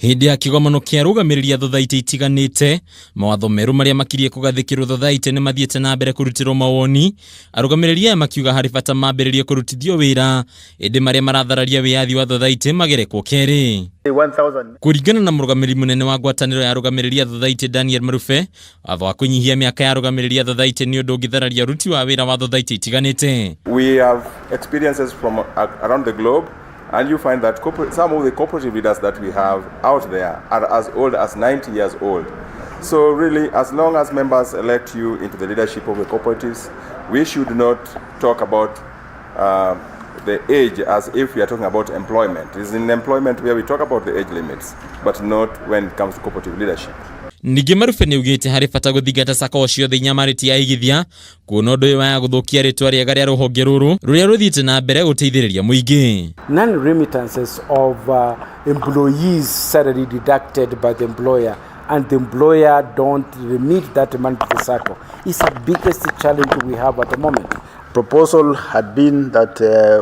Hĩndĩ ya kĩgomano kĩa arũgamĩrĩri a thothaitĩ itiganĩte, mawatho merũ marĩa makirie kũgathĩkĩrwo thothaitĩ nĩ mathiĩte na mbere kũrutĩrwo mawoni, arũgamĩrĩri aya makiuga harĩ bata mambĩrĩrie kũrutithio wĩra, ĩndĩ marĩa marathararia wĩyathi wa thothaitĩ magerekwo kerĩ. Kũringana na mũrũgamĩrĩri mũnene wa ngwatanĩro ya arũgamĩrĩri a thothaitĩ Daniel Marube, watho wa kũnyihia mĩaka ya arũgamĩrĩri a thothaitĩ nĩ ũndũ ũngĩthararia ũruti wa wĩra wa thothaitĩ itiganĩte. We have experiences from around the globe, and you find that some of the cooperative leaders that we have out there are as old as 90 years old. So really, as long as members elect you into the leadership of the cooperatives, we should not talk about the age as if we are talking about employment. It's in employment where we talk about the age limits, but not when it comes to cooperative leadership. Ningĩ Marube nĩ augĩte harĩ bata gũthingata sacco ciothe inyamarĩtie aigithia, kuona ũndũ ũyũ waya gũthũkia rĩtwa rĩega rĩa rũhonge rũrũ rũrĩa rũthiĩte na mbere gũteithĩrĩria mũingĩ. Non-remittances of employees' salary deducted by the employer, and the employer don't remit that money to the SACCO, is the biggest challenge we have at the moment. Proposal had been that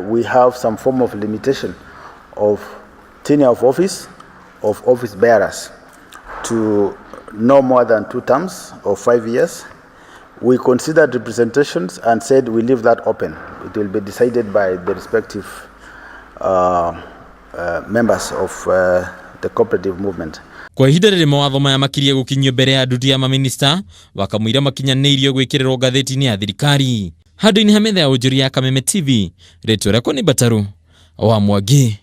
we have some form of limitation of tenure of office of office bearers to no more than 2 terms or 5 years. We considered representations and said we leave that open. It will be decided by the respective members of the cooperative movement. Kwa ihinda rĩrĩ mawatho maya makirie gũkinyio mbere ya nduti ya maminista wakamũira makinyanĩirio gwĩkĩrĩrwo ngathĩti-inĩ ya thirikari. Handũ-inĩ ha metha ya ũnjũri ya Kameme TV, rĩtwa rĩakwa nĩ Mbataru wa Mwangi.